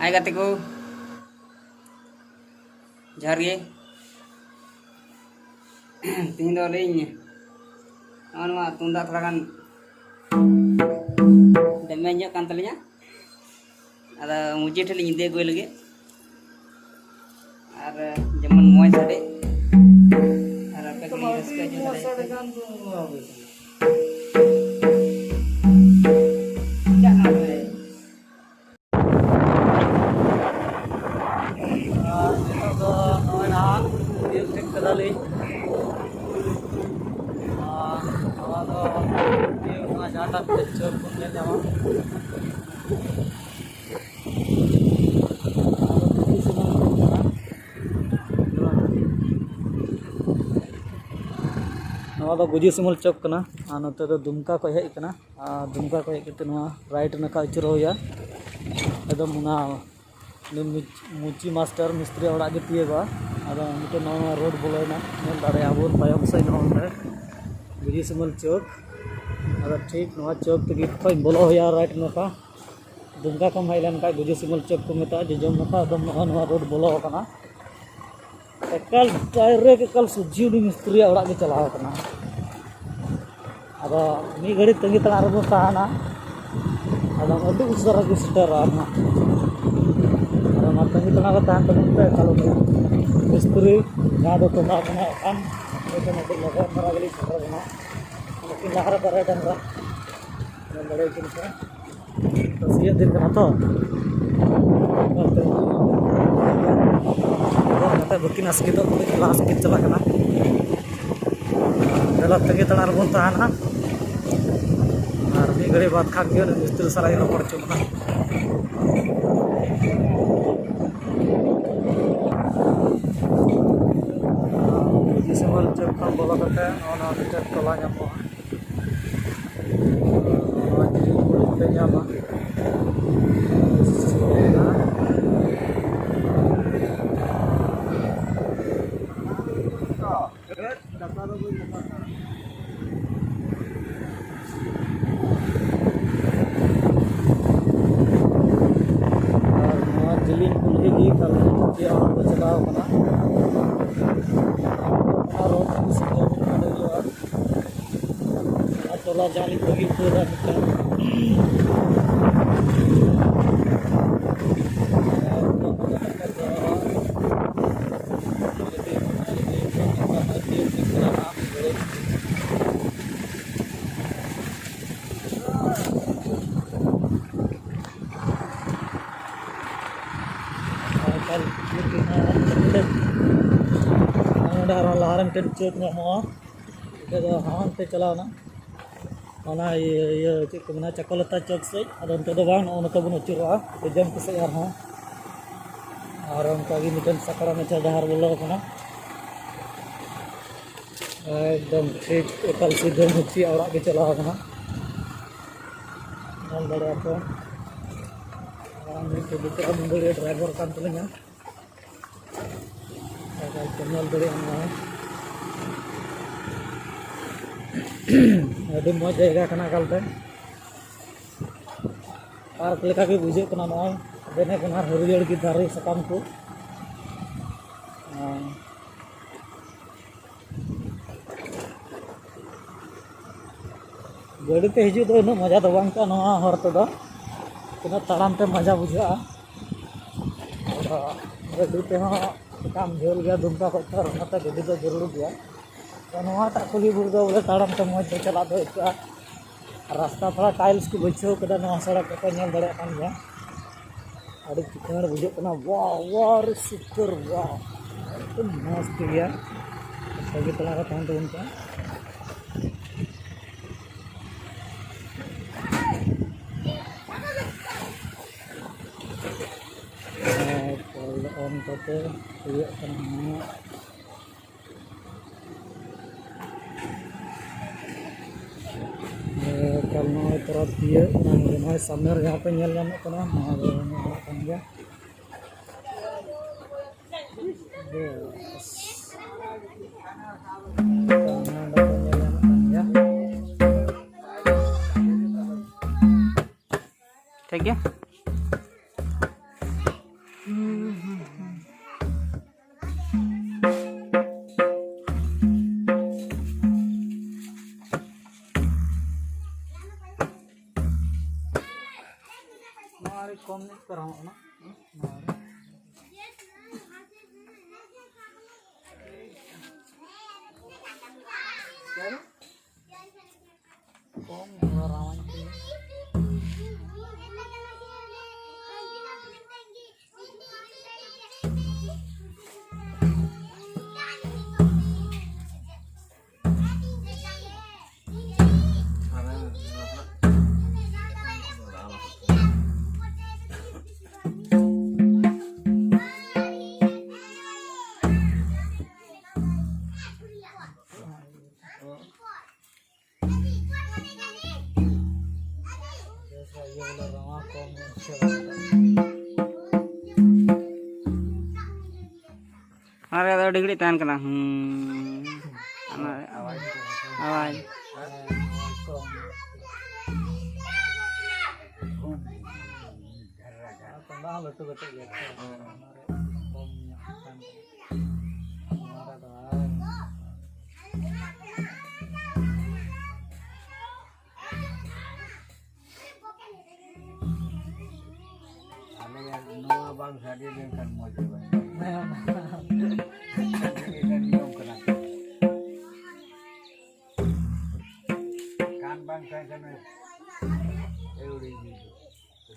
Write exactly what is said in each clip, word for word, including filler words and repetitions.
ᱦᱮᱸ ᱜᱟᱛᱮ ᱠᱚ, ᱡᱚᱦᱟᱨ ᱜᱮ᱾ ᱛᱮᱦᱮᱧ ᱫᱚ ᱟᱹᱞᱤᱧ ᱱᱚᱜᱼᱚ ᱱᱚᱣᱟ ᱛᱩᱢᱫᱟᱜ ᱛᱷᱚᱲᱟ ᱜᱟᱱ damage ᱧᱚᱜ ᱠᱟᱱ ᱛᱟᱹᱞᱤᱧᱟ, ᱟᱫᱚ ᱢᱩᱪᱟᱹᱫ ᱴᱷᱮᱱ ᱞᱤᱧ ᱤᱫᱤ ᱟᱹᱜᱩᱭ ᱞᱟᱹᱜᱤᱫ, ᱟᱨ ᱡᱮᱢᱚᱱ ᱢᱚᱡᱽ ᱥᱟᱰᱮ, ᱟᱨ ᱟᱯᱮ ᱠᱚ ᱨᱟᱹᱥᱠᱟᱹ ᱦᱚᱪᱚ ᱫᱟᱲᱮᱭᱟᱜᱼᱟ᱾ ᱟᱨ ᱱᱤᱛᱚᱜ ᱫᱚ ᱱᱚᱜᱼᱚᱭ ᱱᱟᱦᱟᱜ ᱛᱤᱭᱳᱜ ᱴᱷᱤᱠ ᱠᱟᱫᱟᱞᱤᱧ᱾ ᱟᱨ ᱱᱚᱣᱟ ᱫᱚ ᱛᱤᱭᱳᱜ ᱠᱟᱱᱟ, ᱡᱟᱦᱟᱸᱴᱟᱜ ᱢᱤᱫᱴᱮᱱ ᱪᱟᱹᱣ ᱵᱚᱱ ᱧᱮᱞ ᱧᱟᱢᱟ᱾ ᱱᱚᱣᱟ ᱫᱚ ᱜᱩᱡᱤ ᱥᱤᱢᱚᱞ ᱪᱚᱠ ᱠᱟᱱᱟ, ᱟᱨ ᱱᱚᱛᱮ ᱫᱚ ᱫᱩᱢᱠᱟ ᱠᱷᱚᱱ ᱦᱮᱡ ᱠᱟᱱᱟ᱾ ᱟᱨ ᱫᱩᱢᱠᱟ ᱠᱷᱚᱱ ᱦᱮᱡ ᱠᱟᱛᱮ ᱱᱚᱣᱟ right ᱱᱟᱠᱷᱟ ᱟᱹᱪᱩᱨᱚᱜ ᱦᱩᱭᱩᱜᱼᱟ᱾ ᱮᱠᱫᱚᱢ ᱚᱱᱟ ᱩᱱᱤ ᱢᱩᱪ-, ᱢᱩᱪᱤ ᱢᱟᱥᱴᱟᱨ ᱢᱤᱥᱛᱨᱤ ᱚᱲᱟᱜ ᱜᱮ ᱛᱤᱭᱳᱜᱚᱜᱼᱟ᱾ ᱟᱫᱚ ᱢᱤᱫᱴᱮᱱ ᱱᱚᱣᱟ ᱱᱚᱣᱟ road ᱵᱚᱞᱚᱭᱮᱱᱟ, ᱧᱮᱞ ᱫᱟᱲᱮᱭᱟᱜᱼᱟ ᱵᱚᱱ ᱛᱟᱭᱚᱢ ᱥᱮᱫ ᱱᱚᱜᱼᱚ ᱱᱚᱰᱮ ᱜᱩᱡᱤ ᱥᱤᱢᱚᱞ ᱪᱚᱠ᱾ ᱟᱫᱚ ᱴᱷᱤᱠ ᱱᱚᱣᱟ ᱪᱚᱠ ᱛᱮᱜᱮ ᱠᱷᱚᱱ ᱵᱚᱞᱚ ᱦᱩᱭᱩᱜᱼᱟ right ᱱᱟᱠᱷᱟ᱾ ᱫᱩᱢᱠᱟ ᱠᱷᱚᱱ ᱦᱮᱡ ᱞᱮᱱᱠᱷᱟᱱ ᱜᱩᱡᱤ ᱥᱤᱢᱚᱞ ᱪᱚᱠ ᱠᱚ ᱢᱮᱛᱟᱜᱼᱟ, ᱡᱚᱡᱚᱢ ᱱᱟᱠᱷᱟ᱾ ᱟᱫᱚ ᱱᱚᱜᱼᱚ ᱱᱚᱣᱟ road ᱵᱚᱞᱚ ᱟᱠᱟᱱᱟ᱾ ᱮᱠᱟᱞ direct ᱮᱠᱟᱞ ᱥᱚᱡᱷᱮ ᱩᱱᱤ ᱢᱤᱥᱛᱨᱤᱭᱟᱜ ᱚᱲᱟᱜ ᱜᱮ ᱪᱟᱞᱟᱣ ᱟᱠᱟᱱᱟ᱾ ᱟᱫᱚ ᱢᱤᱫ ᱜᱷᱟᱹᱲᱤᱡ ᱛᱟᱺᱜᱤ ᱛᱟᱲᱟᱜ ᱨᱮᱵᱚᱱ ᱛᱟᱦᱮᱱᱟ, ᱟᱫᱚ ᱟᱹᱰᱤ ᱩᱥᱟᱹᱨᱟ ᱜᱮ ᱥᱮᱴᱮᱨᱚᱜᱼᱟ ᱱᱟᱦᱟᱜ᱾ ᱟᱫᱚ ᱚᱱᱟ ᱛᱟᱺᱜᱤ ᱛᱟᱲᱟᱜ ᱨᱮ ᱛᱟᱦᱮᱱ ᱛᱟᱵᱚᱱ ᱯᱮ, ᱮᱠᱟᱞ ᱩᱱᱤ ᱢᱤᱥᱛᱨᱤ ᱡᱟᱦᱟᱸ ᱫᱚ ᱴᱚᱞᱟ ᱠᱟᱱᱟ, ᱮᱱᱠᱷᱟᱱ ᱩᱱᱤ ᱫᱚ ᱟᱹᱰᱤ ᱞᱚᱜᱚᱱ ᱫᱷᱟᱨᱟ ᱜᱮᱞᱤᱧ ᱥᱮᱴᱮᱨ ᱵᱚᱱᱟ᱾ ᱩᱱᱠᱤᱱ ᱞᱟᱦᱟ ᱨᱮ ᱵᱟᱨᱭᱟ ᱰᱟᱝᱨᱟ ᱧᱮᱞ ᱫᱟᱲᱮᱭᱟᱠᱤᱱ ᱠᱟᱱᱟ᱾ ᱥᱤᱭᱳᱜ ᱫᱤᱱ ᱠᱟᱱᱟ ᱛᱚ, ᱚᱱᱟᱛᱮ ᱵᱟᱹᱠᱤᱱ ᱟᱥᱠᱮᱛᱚᱜ ᱠᱟᱱᱟ, ᱞᱟᱦᱟ ᱥᱮᱫ ᱠᱤᱱ ᱪᱟᱞᱟᱜ ᱠᱟᱱᱟ᱾ ᱫᱮᱞᱟ, ᱛᱟᱺᱜᱤ ᱛᱟᱲᱟᱜ ᱨᱮᱵᱚᱱ ᱛᱟᱦᱮᱱᱟ, ᱟᱨ ᱢᱤᱫ ᱜᱷᱟᱹᱲᱤᱡ ᱵᱟᱫᱽ ᱠᱷᱟᱱ ᱜᱮ ᱩᱱᱤ ᱢᱤᱥᱛᱨᱤ ᱥᱟᱞᱟᱜ ᱤᱧ ᱨᱚᱯᱚᱲ ᱦᱚᱪᱚ ᱵᱚᱱᱟ᱾ ᱫᱤᱥᱚᱢ ᱪᱮᱫ ᱠᱷᱚᱱ ᱵᱚᱞᱚ ᱠᱟᱛᱮ ᱱᱚᱜᱼᱚ ᱱᱚᱣᱟ ᱢᱤᱫᱴᱮᱱ ᱴᱚᱞᱟ ᱧᱟᱢᱚᱜᱼᱟ᱾ ᱱᱚᱣᱟ ᱡᱩᱫᱤ ᱯᱩᱨᱟᱹ ᱯᱮ ᱧᱟᱢᱟ, ᱟᱨ ᱱᱚᱣᱟ ᱡᱟᱦᱟᱸ ᱞᱤᱧ ᱵᱟᱹᱜᱤ ᱩᱛᱟᱹᱨᱟ ᱢᱤᱫᱴᱟᱝ᱾ ᱱᱚᱰᱮ ᱟᱨᱦᱚᱸ ᱞᱟᱦᱟᱨᱮ ᱢᱤᱫᱴᱮᱱ ᱪᱳᱠ ᱧᱟᱢᱚᱜᱼᱟ᱾ ᱱᱚᱰᱮ ᱫᱚ ᱦᱟᱱᱛᱮ ᱪᱟᱞᱟᱣᱱᱟ᱾ ᱚᱱᱟ ᱤᱭᱟᱹ, ᱤᱭᱟᱹ, ᱪᱮᱫ ᱠᱚ ᱢᱮᱱᱟ, ᱪᱟᱠᱚᱞᱟᱛᱟ ᱪᱚᱠ ᱥᱮᱫ᱾ ᱟᱫᱚ ᱚᱱᱛᱮ ᱫᱚ ᱵᱟᱝ, ᱱᱚᱜᱼᱚ ᱱᱚᱛᱮ ᱵᱚᱱ ᱟᱹᱪᱩᱨᱚᱜᱼᱟ ᱵᱮᱡᱟᱢ ᱠᱚ ᱥᱮᱫ ᱟᱨᱦᱚᱸ᱾ ᱟᱨ ᱚᱱᱠᱟᱜᱮ ᱢᱤᱫᱴᱮᱱ ᱥᱟᱠᱲᱟ ᱢᱟᱪᱷᱟ ᱰᱟᱦᱟᱨ ᱵᱚᱞᱚ ᱟᱠᱟᱱᱟ᱾ ᱮᱠᱫᱚᱢ ᱴᱷᱤᱠ ᱮᱠᱟᱞ ᱥᱤᱫᱷᱟᱹ ᱢᱩᱪᱤᱭᱟᱜ ᱚᱲᱟᱜ ᱜᱮ ᱪᱟᱞᱟᱣ ᱟᱠᱟᱱᱟ᱾ ᱧᱮᱞ ᱫᱟᱲᱮᱭᱟᱜᱼᱟ ᱯᱮ᱾ ᱟᱨ ᱢᱤᱫᱴᱮᱱ ᱵᱤᱪᱟᱹᱨᱟ ᱢᱩᱱᱰᱟᱹᱲᱤᱭᱟᱹ ᱰᱨᱟᱭᱵᱷᱟᱨ ᱠᱟᱱ ᱛᱟᱹᱞᱤᱧᱟ᱾ ᱮᱠᱟᱞ ᱯᱮ ᱧᱮᱞ ᱫᱟᱲᱮᱭᱟᱜᱼᱟ ᱱᱚᱣᱟ᱾ ᱟᱹᱰᱤ ᱢᱚᱡᱽ ᱡᱟᱭᱜᱟ ᱠᱟᱱᱟ ᱮᱠᱟᱞᱛᱮ᱾ ᱯᱟᱨᱠ ᱞᱮᱠᱟ ᱜᱮ ᱵᱩᱡᱷᱟᱹᱜ ᱠᱟᱱᱟ ᱱᱚᱜᱼᱚᱭ᱾ ᱵᱮᱱᱮ ᱵᱮᱱᱟᱨ ᱦᱟᱹᱨᱭᱟᱹᱲ ᱜᱮ ᱫᱟᱨᱮ ᱥᱟᱠᱟᱢ ᱠᱚ᱾ ᱦᱮᱸ᱾ ᱜᱟᱹᱰᱤ ᱛᱮ ᱦᱤᱡᱩᱜ ᱫᱚ ᱩᱱᱟᱹᱜ ᱢᱚᱡᱟ ᱫᱚ ᱵᱟᱝ ᱟᱹᱭᱠᱟᱹᱜᱼᱟ ᱱᱚᱣᱟ ᱦᱚᱨ ᱛᱮᱫᱚ᱾ ᱛᱤᱱᱟᱹᱜ ᱛᱟᱲᱟᱢ ᱛᱮ ᱢᱚᱡᱟ ᱵᱩᱡᱷᱟᱹᱜᱼᱟ᱾ ᱟᱫᱚ ᱜᱟᱹᱰᱤ ᱛᱮᱦᱚᱸ ᱮᱠᱟᱢ ᱡᱷᱟᱹᱞ ᱜᱮᱭᱟ ᱫᱩᱢᱠᱟ ᱠᱷᱚᱡ ᱫᱚ, ᱚᱱᱟᱛᱮ ᱜᱟᱹᱰᱤ ᱫᱚ ᱡᱟᱹᱨᱩᱲ ᱜᱮᱭᱟ᱾ ᱛᱚ, ᱱᱚᱣᱟᱴᱟᱜ ᱠᱩᱞᱦᱤ ᱵᱩᱨᱩ ᱫᱚ ᱵᱚᱞᱮ ᱛᱟᱲᱟᱢ ᱛᱮ ᱢᱚᱡᱽ ᱫᱚ ᱪᱟᱞᱟᱜ ᱫᱚ ᱟᱹᱭᱠᱟᱹᱜᱼᱟ᱾ ᱟᱨ ᱨᱟᱥᱛᱟ ᱛᱷᱚᱲᱟ ᱴᱟᱭᱤᱞᱥ ᱠᱚ ᱵᱟᱹᱭᱥᱟᱹᱣ ᱠᱟᱫᱟ, ᱱᱚᱣᱟ ᱥᱚᱲᱚᱠ ᱨᱮᱯᱮ ᱧᱮᱞ ᱫᱟᱲᱮᱭᱟᱜ ᱠᱟᱱ ᱜᱮᱭᱟ᱾ ᱟᱹᱰᱤ ᱪᱤᱠᱟᱹᱬ ᱵᱩᱡᱷᱟᱹᱜ ᱠᱟᱱᱟ᱾ ᱣᱟᱣ, ᱣᱟᱣ, ᱨᱮ ᱥᱩᱯᱟᱨ, ᱣᱟᱣ, ᱮᱠᱫᱚᱢ ᱢᱚᱡᱽ ᱜᱮᱭᱟ᱾ ᱥᱚᱸᱜᱮ ᱛᱟᱞᱟᱨᱮ ᱛᱟᱦᱮᱱ ᱛᱟᱵᱚᱱ ᱯᱮ᱾ ᱟᱨ ᱠᱚᱞ ᱚᱱ ᱠᱟᱛᱮ ᱤᱭᱟᱹᱜ ᱠᱟᱱᱟ ᱦᱟᱸᱜ᱾ ᱮᱠᱟᱞ ᱱᱚᱜᱼᱚᱭ ᱛᱚᱨᱟ ᱛᱤᱭᱟᱹᱜ ᱠᱟᱱᱟ᱾ ᱱᱚᱜᱼᱚᱭ ᱥᱟᱢᱱᱮ ᱨᱮ ᱡᱟᱦᱟᱸ ᱯᱮ ᱧᱮᱞ ᱧᱟᱢᱚᱜ ᱠᱟᱱᱟ, ᱱᱚᱣᱟ ᱫᱚ ᱧᱮᱞᱚᱜ ᱠᱟᱱ ᱜᱮᱭᱟ᱾ ᱵᱮᱥ᱾ ᱱᱚᱣᱟ ᱫᱚ ᱧᱮᱞ ᱧᱟᱢᱚᱜ ᱠᱟᱱ ᱜᱮᱭᱟ᱾ ᱴᱷᱤᱠ ᱜᱮᱭᱟ᱾ ᱠᱚᱢ ᱧᱚᱜ ᱯᱮ ᱨᱟᱣᱟᱜ ᱠᱟᱱᱟ᱾ ᱱᱚᱣᱟ ᱨᱮ᱾ ᱠᱚᱢ ᱧᱚᱜ ᱨᱟᱣᱟᱜ ᱯᱮ᱾ ᱚᱱᱟ ᱨᱮ ᱟᱫᱚ ᱟᱹᱰᱤ ᱜᱷᱟᱹᱲᱤᱡ ᱛᱟᱦᱮᱱ ᱠᱟᱱᱟ᱾ ᱦᱩᱸ᱾ ᱚᱱᱟ ᱨᱮ ᱟᱣᱟᱡᱽ᱾ ᱚᱱᱟ ᱦᱚᱸ ᱞᱟᱹᱴᱩ ᱠᱟᱹᱴᱤᱡ ᱜᱮᱭᱟ᱾ ᱚᱱᱟ ᱨᱮ ᱠᱚᱢ ᱧᱚᱜ ᱛᱟᱦᱮᱱ ᱠᱟᱱᱟ᱾ ᱚᱱᱟ ᱨᱮᱫᱚ ᱟᱨ ᱟᱞᱮᱭᱟᱜ ᱱᱚᱣᱟ ᱵᱟᱝ ᱥᱟᱰᱮ ᱞᱮᱱᱠᱷᱟᱱ ᱢᱚᱡᱽ ᱜᱮ ᱵᱟᱝ᱾ ᱱᱤᱭᱚᱢ ᱠᱟᱱᱟ᱾ ᱠᱟᱱ ᱵᱟᱝ ᱛᱟᱦᱮᱸ ᱠᱟᱱᱟ᱾ ᱟᱹᱣᱲᱤ ᱜᱮ᱾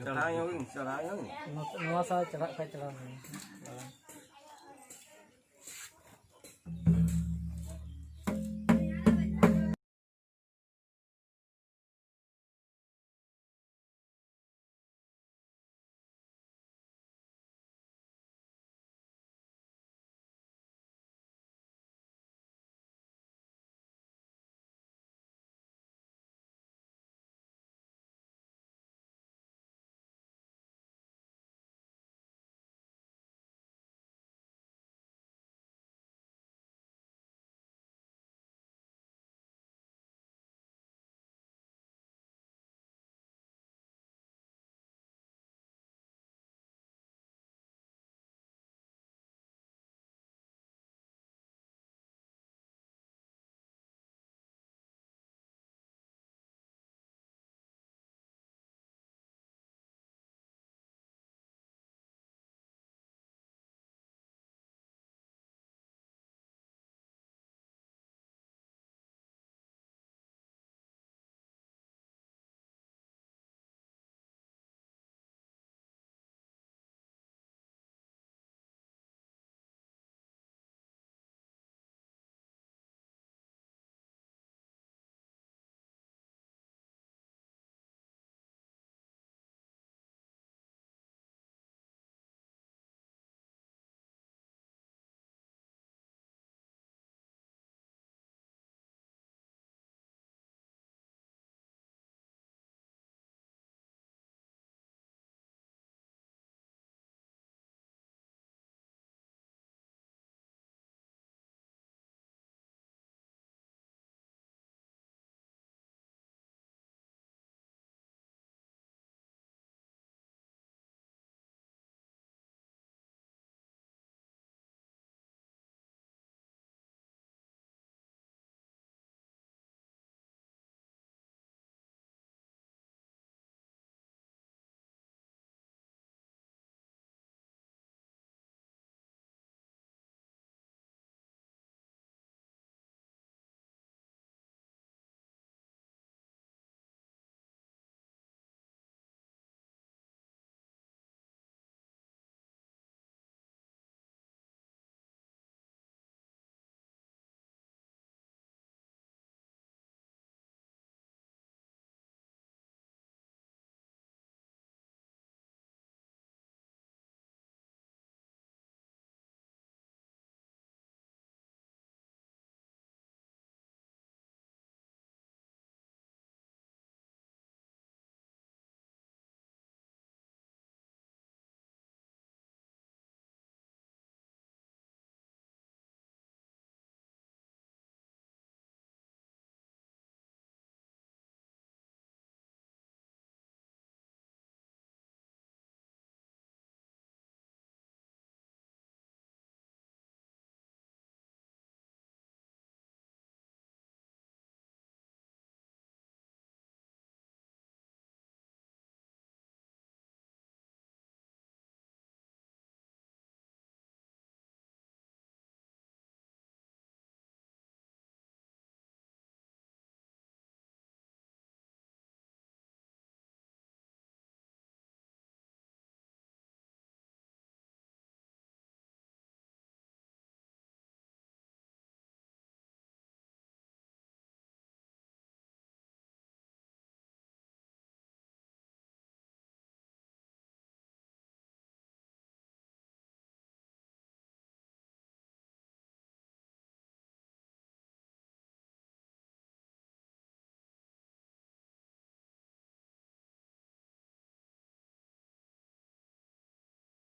ᱪᱟᱲᱦᱟᱣ ᱧᱚᱜ ᱜᱤᱧ, ᱪᱟᱲᱦᱟᱣ ᱧᱚᱜ ᱜᱤᱧ᱾ ᱱᱚᱛᱮ, ᱱᱚᱣᱟ ᱥᱟᱶ ᱪᱟᱞᱟᱜ ᱠᱷᱟᱡ ᱪᱟᱞᱟᱣ ᱞᱮᱱ ᱜᱮ᱾